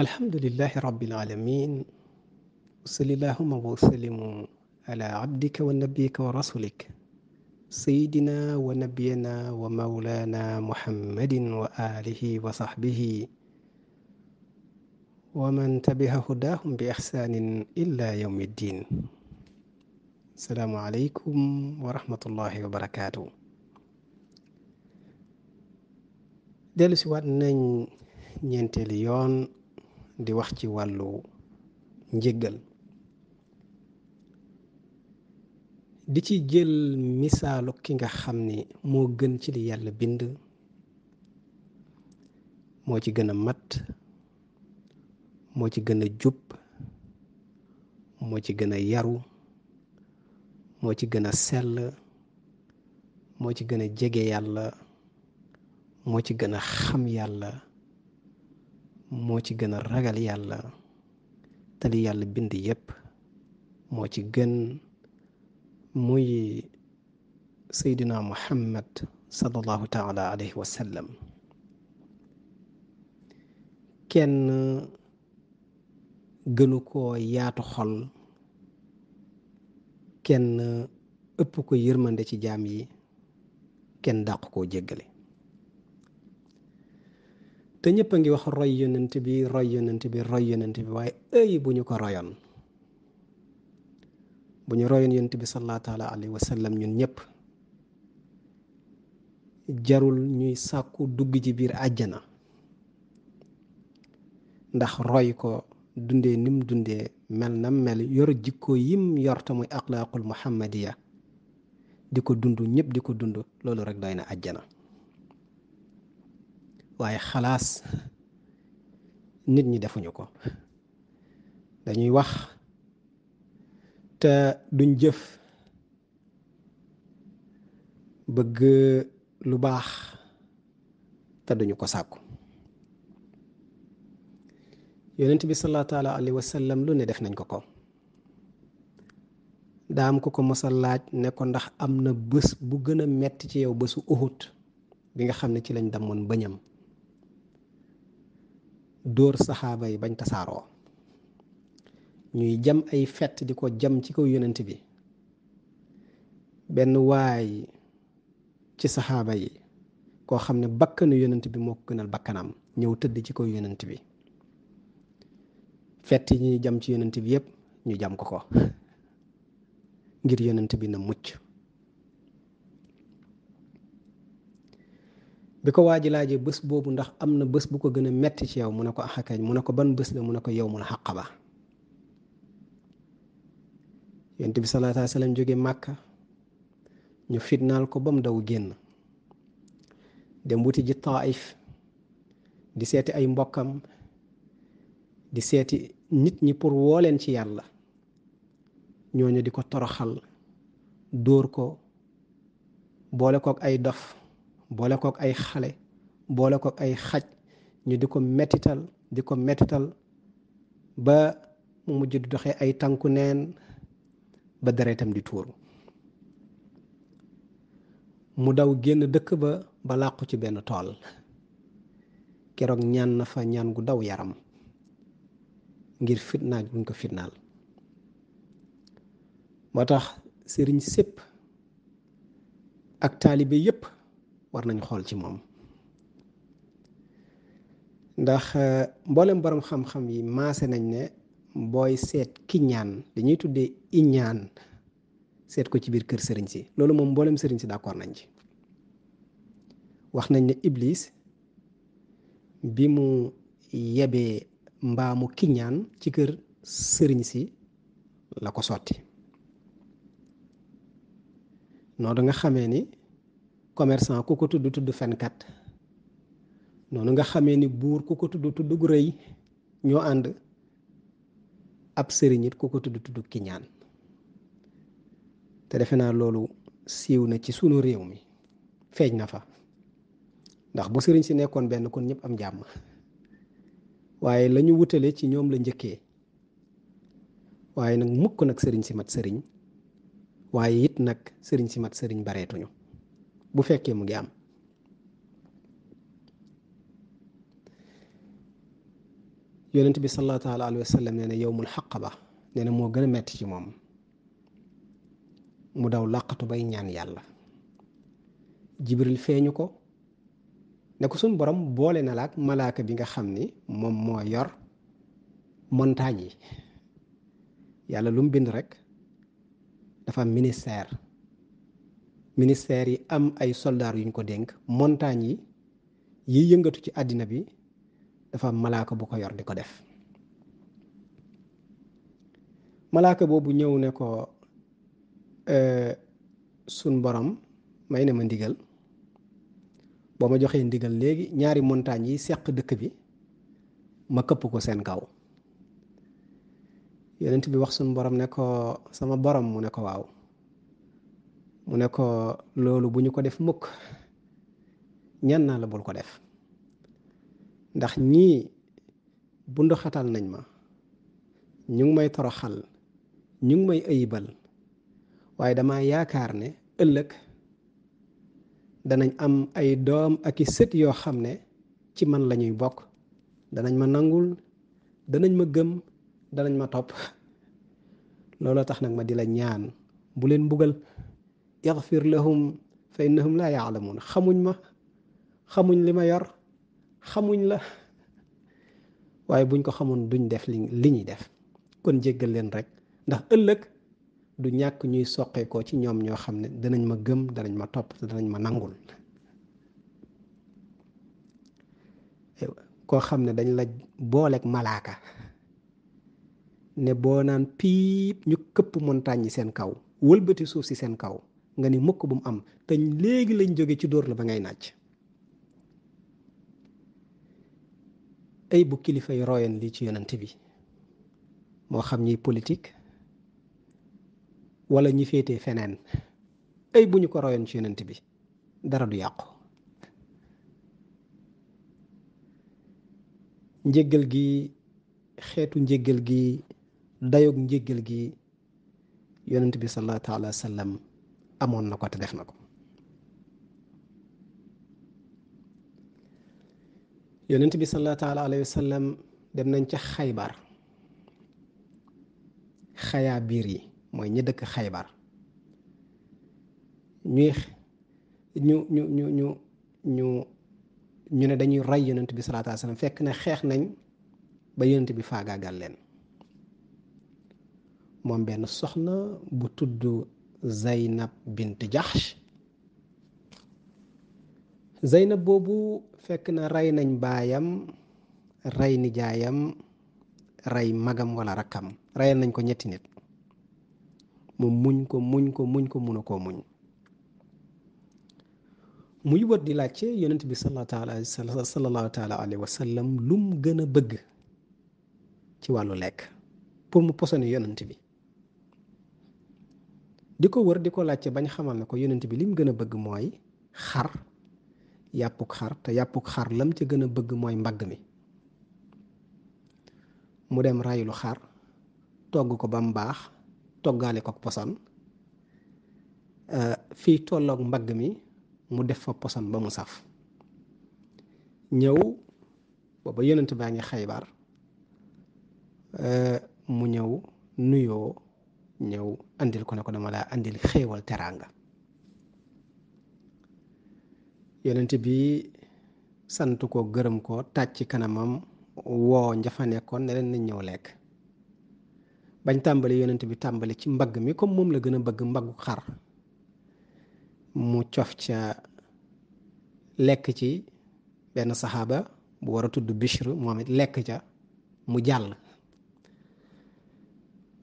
alhamdulillahi rabbil alamin salli allahumma wa sallimu ala abdika wa nabiyika wa rasulik sayidina wa nabiyina wa maulana muhammadin wa alihi wa sahbihi wa man tabiha hudahum bi ihsanin illa yawmi ddin. Assalaamu aleykum wa rahmatullahi wa barakaatu. dellu si waat nañ ñeenteeli yoon di wax ci wàllu njëggal, di ci jël misaalu ki nga xam ni moo gën ci li yàlla bind, moo ci gën a mat, moo ci gën a jub, moo ci gën a yaru, moo ci gën a sell, moo ci gën a jege yàlla, moo ci gën a xam yàlla, moo ci gën a ragal yàlla, te li yàlla bind yépp moo ci gën, muy seydina muhammad sallallahu taala alayhi wa sallam. kenn gënu koo yaatu xol, kenn ëpp ko yërmande ci jaam yi, kenn dàq koo jéggale. te ñëpp a ngi wax roy yonent bi roy yonent bi roy yonent bi, waaye ëy bu ñu ko royoon, bu ñu royoon yonent bi sallallahu taala alayhi wa sallam, ñun ñëpp jarul ñuy sàkku dugg ci biir àjjana, ndax roy ko dundee nim dundee, mel na mel, yor jikko yim yor te muy axlaaqul muhammadiya, di ko dund, ñëpp di ko dund, loolu rek doy na àjjana. waaye xalaas nit ñi defuñu ko, dañuy wax te duñ jëf, bëgg lu baax te duñu ko sàkku. yonent bi sallallahu taala alayhi wa sallam lu ne def nañ ko ko. daam ko mos a laaj ne ko ndax am na bés bu gën a metti ci yow, bésu Uhud bi nga xam ne ci lañ damoon bëñam, dóor saxaaba yi bañ tasaaroo, ñuy jam ay fett di ko jam ci kaw yonent bi. benn waay ci saxaaba yi koo xam ne bakkanu yonent bi moo ko gënal bakkanam, ñëw tëdd ci kaw yonent bi. fett yi ñuy jam ci yonent bi yépp ñu jam ko ko ngir yonent bi na mucc. bi ko waaji laajee bés boobu ndax am na bés bu ko gën a metti ci yow, mu ne ko axakañ, mu ne ko ban bés la, mu ne ko yawmul aqaba. yonent bi sallallahu alayhi wa sallam jóge Màkka, ñu fitnaal ko ba mu daw génn dem wuti ji Taif, di seeti ay mbokkam, di seeti nit ñi pour woo leen ci yàlla. ñooñu di ko toroxal, dóor ko, boole kook ay dof, boole kook ay xale, boole kook ay xaj, ñu di ko mettital ba mu mujj di doxee ay tànku neen ba deretam di tuuru. mu daw génn dëkk ba làqu ci benn tool. keroog ñaan na fa ñaan gu daw yaram ngir fitnaal buñ ko fitnaal. moo tax sëriñ sépp ak taalibe yépp war nañ xool ci moom, ndax mboolem borom xam-xam yi maase nañ ne booy seet ki ñaan, dañuy tuddee iñaan, seet ko ci biir kër sëriñ si. loolu moom mboolem sëriñ si d'accord nañ ci. wax nañ ne Iblis bi mu yebee mbaamu kiñaan ci kër sëriñ si la ko sotti. noonu nga xamee ni commerçant ku ko tudd fenkat, noonu nga xamee ni buur ku ko tudd gu rëy, ñoo ànd. ab sëriñ it ku ko tudd kiñaan. te defe naa loolu siiw na ci sunu réew mi, feeñ na fa. ndax bu sëriñ si nekkoon benn kon ñëpp am jàmm, waaye la ñu wutale ci ñoom la njëkkee. waaye nag mukk nag sëriñ si mat sëriñ, waaye it nag sëriñ si mat sëriñ bareetuñu, bu fekkee mu ngi am. yonent bi sallallahu taala alayhi wa sallam nee na yowmul xaqaba nee na moo gën a metti ci moom. mu daw làqatu bay ñaan yàlla. jibril feeñu ko ne ko suñ borom boole na la ak malaaka bi nga xam ni moom moo yor montagne yi. yàlla lu mu bind rek dafa am ministère yi am ay soldats yuñ ko dénk. montagne yi yëngatu ci àddina bi dafa am malaaka bu ko yor di ko def. malaaka boobu ñëw ne ko sun borom may na ma ndigal boo ma joxee ndigal léegi ñaari montagne yi seq dëkk bi ma këpp ko seen kaw. yonent bi wax sun borom ne ko sama borom mu ne ko waaw. mu ne ko loolu bu ñu ko def mukk ñaan naa la bul ko def ndax ñii bundu xatal nañ ma, ñu ngi may toroxal, ñu ngi may ayibal, waaye dama yaakaar ne ëllëg danañ am ay doom ak i sët yoo xam ne ci man la ñuy bokk, danañ ma nangul, danañ ma gëm, danañ ma topp. looloo tax nag ma di la ñaan bu leen mbugal, yaxfir lahum fa innahum laa yaalamuun. xamuñ ma, xamuñ li ma yor, xamuñ la, waaye buñ ko xamoon duñ def li ñuy def. kon jéggal leen rek, ndax ëllëg du ñàkk ñuy soqeekoo ci ñoom ñoo xam ne danañ ma gëm, danañ ma topp, danañ ma nangul. koo xam ne dañ la booleeg malaaka ne boo naan piip ñu këpp montagne yi seen kaw, wëlbati suuf si seen kaw, nga ni mukk bu mu am, te léegi lañ jóge ci dóor la ba ngay nàcc. ay bu kilifa yi royoon lii ci yonent bi, moo xam ñiy politique wala ñi féetee feneen, ay bu ñu ko royoon ci yonent bi dara du yàqu. njéggal gi, xeetu njéggal gi, dayoog njéggal gi yonent bi sallallahu taala wa sallam amoon na ko te def na ko. yonent bi sallallahu taala alayhi wa sallam dem nañ ca xaybar, xayaa biir yi mooy ñi dëkk xaybar, ñu ne dañuy rey yonent bi sallallahu alayhi wa sallam, fekk ne xeex nañ ba yonent bi faagaagal leen. moom benn soxna bu tudd Zaynab bint Jahsh. Zaynab boobu fekk na rey nañ baayam, rey nijaayam, rey magam wala rakkam, reyal nañ ko ñetti nit. mu muñ ko mënu koo muñ. muy wër di laajte yonent bi sallallahu taala alayhi wa sallam lu mu gën a bëgg ci wàllu lekk pour mu posone yonent bi. di ko wër di ko laajte bañ xamal na ko yonent bi li mu gën a bëgg mooy xar, yàppuk xar, te yàppuk xar lam ca gën a bëgg mooy mbagg mi. mu dem raylu xar, togg ko ba mu baax, toggaale ko poson, fii tolloog mbagg mi mu def fa poson ba mu saf. ñëw booba yonent baa ngi xaybar, mu ñëw nuyoo, ñëw andil ko ne ko dama laa andil xéewal teraanga. yonent bi sant ko gërëm ko, tàcc ci kanamam, woo njafa nekkoon ne leen nañ ñëw lekk. bañ tàmbali yonent bi tàmbali ci mbagg mi, comme moom la gën a bëgg mbaggu xar, mu cof ca lekk ci. benn saxaaba bu war a tudd Bishr moom it lekk ca, mu jàll.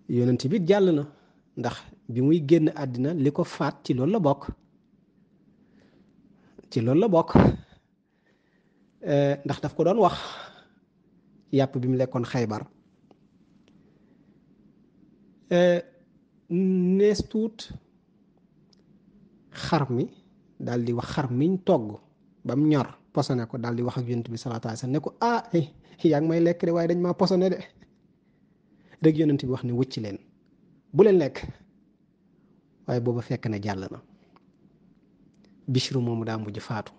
yonent bi jàll na, ndax bi muy génn àddina li ko faat ci loolu la bokk, ndax daf ko doon wax yàpp bi mu lekkoon xaybar. nees tuut xar mi daal di wax, xar miñ togg ba mu ñor posone ko, daal di wax ak yonent bi sallallahu alayhi wasallam ne ko yaa ngi may lekk de waaye dañ maa posone de. rek yonent bi wax ne wëcc leen, bu leen lekk. waaye booba fekk na jàll na. Bishru moomu daa mujj faatu.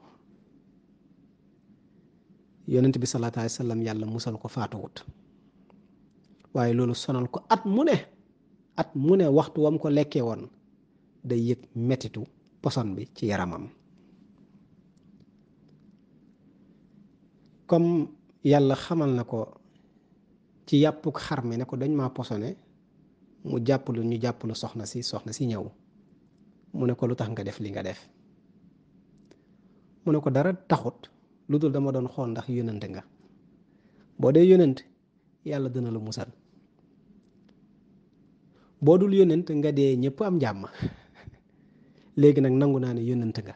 yonent bi sallallahu alayhi wa sallam yàlla musal ko faatuwut waaye loolu sonal ko at mu ne waxtu wam ko lekkee woon day yëg mettitu poson bi ci yaramam. comme yàlla xamal na ko ci yàppuk xar mi ne ko dañ maa posone mu jàppalu ñu jàppalu soxna si ñëw mu ne ko lu tax nga def li nga def mu ne ko dara taxut lu dul dama doon xool ndax yónnante nga boo dee yónnante yàlla dina la musal boo dul yónnante nga dee ñëpp am jàmm léegi nag nangu naa ne yónnante nga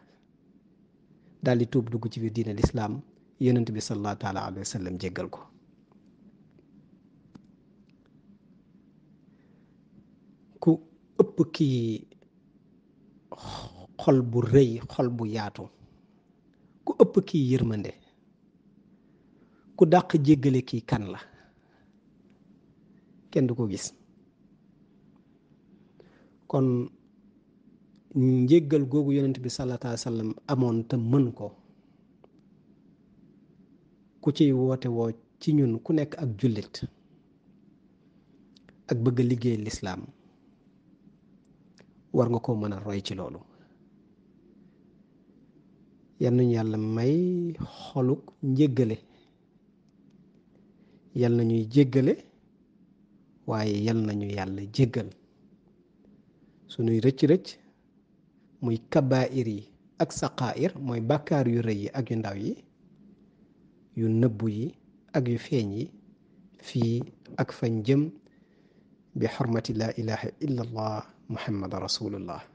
daal di tuub dugg ci biir diine lislaam yónnante bi sallallahu taala alayhi wa sallam jéggal ko. ku ëpp kii xol bu rëy xol bu yaatu ku ëpp kii yërmande ku dàq jéggale kii kan la kenn du ko gis. kon njéggal googu yonent bi sallallahu alayhi wa sallam amoon te mën ko ku ciy woote woo ci ñun ku nekk ak jullit ak bëgg a liggéey lislaam war nga ko mën a roy ci loolu. yal nañu yàlla may xoluk njéggale yal nañuy jéggale waaye yal nañu yàlla jéggal sunuy rëcc-rëcc muy kabaa'ir yi ak saqaa'ir mooy bàkkaar yu rëy yi ak yu ndaw yi yu nëbbu yi ak yu feeñ yi fii ak fañ jëm bi xormati laa ilaha illa allah muhammad rasulullah.